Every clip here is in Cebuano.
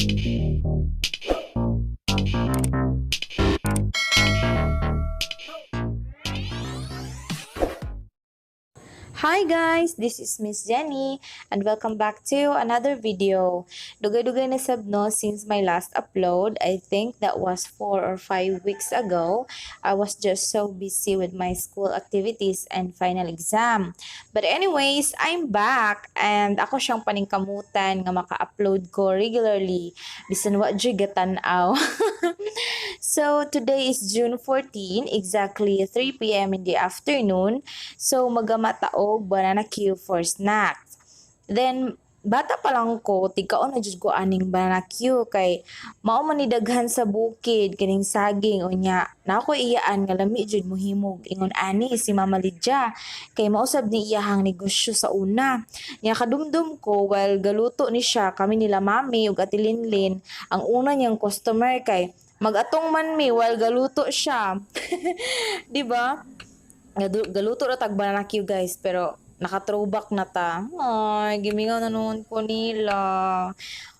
Hi guys, this is Miss Jenny and welcome back to another video. Dugay-dugay na sab no since my last upload. I think that was 4 or 5 weeks ago. I was just so busy with my school activities and final exam. But anyways, I'm back and ako siyang paningkamutan nga maka-upload ko regularly bisan wa jud gatan-aw. So today is June 14, exactly 3 p.m. in the afternoon. So magama ta og banana cue for snacks. Then bata pa lang ko, tigkaon na jud ko aning banana cue kay mao man ni daghan sa bukid kining saging, unya na ako iyaan nga lami jud mohimog ingon ani si Mama Lydia kay mao sab ni iyahang negosyo sa una. Nya kadumdum ko while galuto ni siya, kami nila mami ug Ate Linlin ang una niyang customer kay magatong man mi while galuto siya. Di ba? Galuto ra tag banana cue guys, pero naka-throwback na ta. Ay, gimingaw na noon ko nila.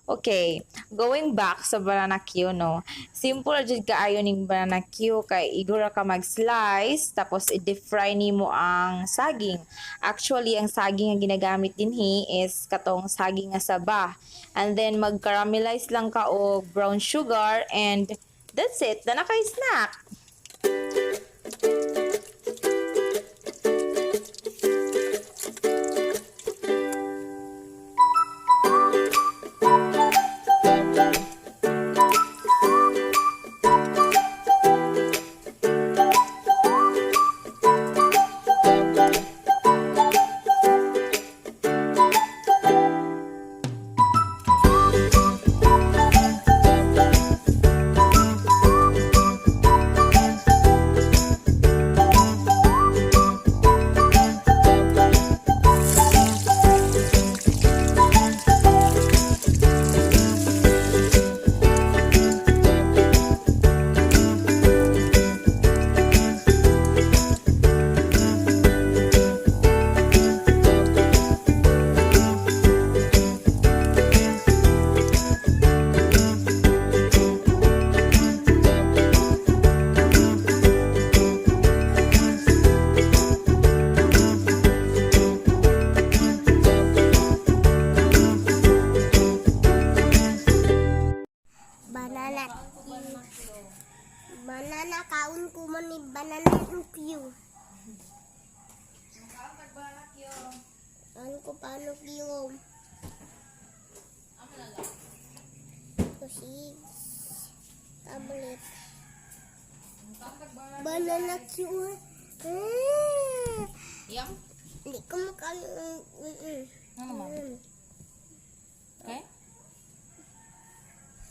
Okay, going back sa banana cue, no. Simple ra jud kaayo ning banana cue kay igo ra ka mag-slice tapos i-deep fry nimo ang saging. Actually, ang saging nga ginagamit dinhi is katong saging nga saba. And then mag-caramelize lang ka og brown sugar and that's it. Dana kay snack. Banana Q. Banana kaon ko man ni banana Q. Kaon ko paano Q. Kasi tablet. Banana Q. Ah, Yum. hindi ko makaon. Ano man? Okay?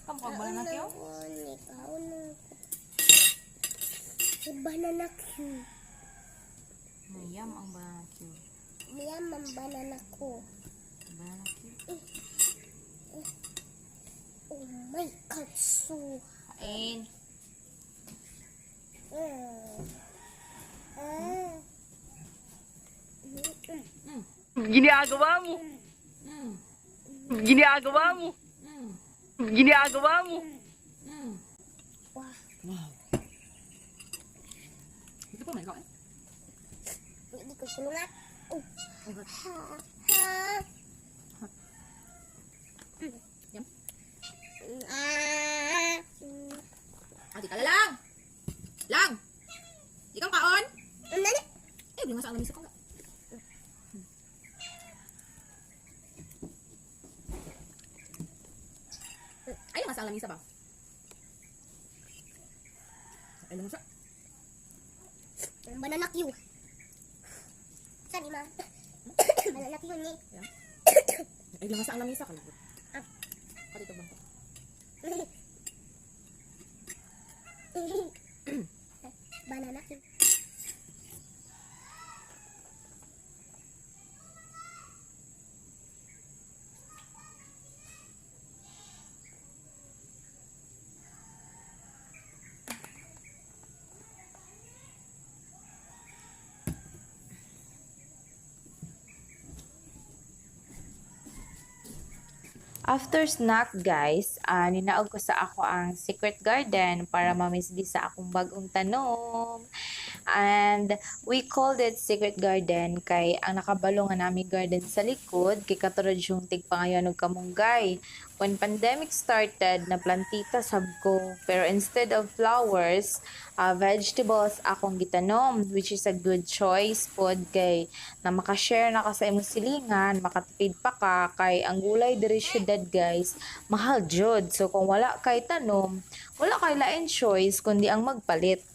Kamu kag banana cue? Kaon ko. Banana Q. Yum ang banana cue. Miyam ang banana ko. Banana cue. Oh my God, so Kain. Ginagawa mo. Ginagawa mo. Ginagawa mo. Wow. Wow. Ito pa may kain. Hindi ko sulungat. Oh. Ha, ha. Yum. Ah. Ate kala lang. Lang. Di kang kaon? Ano na? Eh, nga sa alam ko. Ay, nga sa alamisa ba? Ay, lang sa. Banana Q. Saan ma? Banana Q ni. Ay, lang sa alamisa ka. Ah. Pati ito bang? Banana Q. After snack, guys, ninaog ko sa ako ang secret garden para mamisdi sa akong bagong tanom. And we called it secret garden kay ang nakabalo nga nami garden sa likod kay katurod yung tigpangayon og kamunggay. When pandemic started, na plantita sab ko. Pero instead of flowers, vegetables akong gitanom, which is a good choice pod kay na makashare na ka sa imong silingan, makatipid pa ka kay ang gulay diri syudad, guys, mahal jud. So kung wala kay tanom, wala kay lain choice kundi ang magpalit.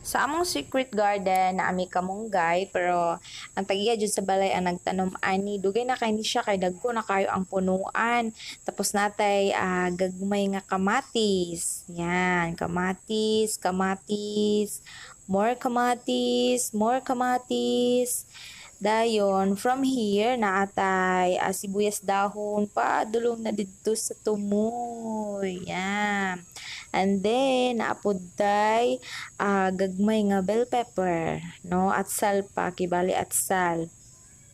Sa among secret garden na ami kamunggay, pero ang tagiya jud sa balay ang nagtanom ani. Dugay na kay ni siya kay dagko na kayo ang punuan. Tapos natay gagmay nga kamatis. Yan, kamatis, kamatis, more kamatis, more kamatis. Dayon, from here, naatay sibuyas dahon pa, dulong na didto sa tumoy. Yan. And then, naapod tay gagmay nga bell pepper, no? Atsal pa, kibali atsal.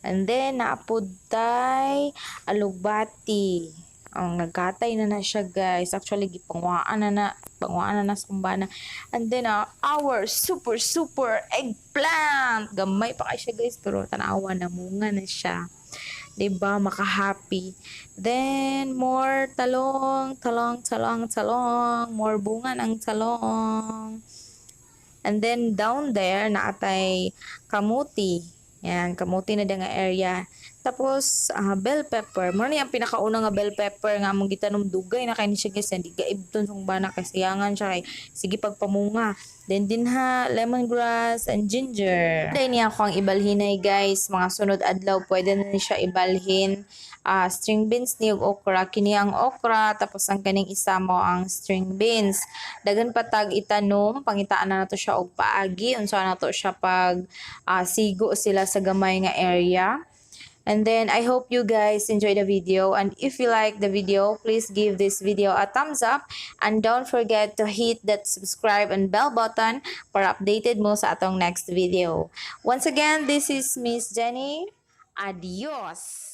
And then, naapod tay alugbati. Ang nagkatay na na siya, guys. Actually, gipangwaan na na. Pangwaan na na sa kumbana. And then, our super, super eggplant. Gamay pa kay siya, guys. Pero tanawa na munga na siya. Diba? Maka-happy. Then, more talong, talong, talong, talong. More bunga ng talong. And then, down there, naatay kamuti. Yan, kamuti na nga area. Tapos, bell pepper. Mo ni ang pinakauna nga bell pepper nga among gitanom, dugay na kay ni siya, guys. Hindi gaibton sung bana kay sayangan siya kay sige pagpamunga. Then dinha lemongrass and ginger. Then niya ako ang ibalhinay, guys. Mga sunod adlaw pwede na ni siya ibalhin. String beans ni ug okra. Kini ang okra, tapos ang kaning isa mo ang string beans. Dagan pa tag itanom, pangitaan na nato siya og paagi unsa na to siya pag sigo sila sa gamay nga area. And then I hope you guys enjoy the video, and if you like the video, please give this video a thumbs up and don't forget to hit that subscribe and bell button para updated mo sa atong next video. Once again, this is Miss Jenny. Adios!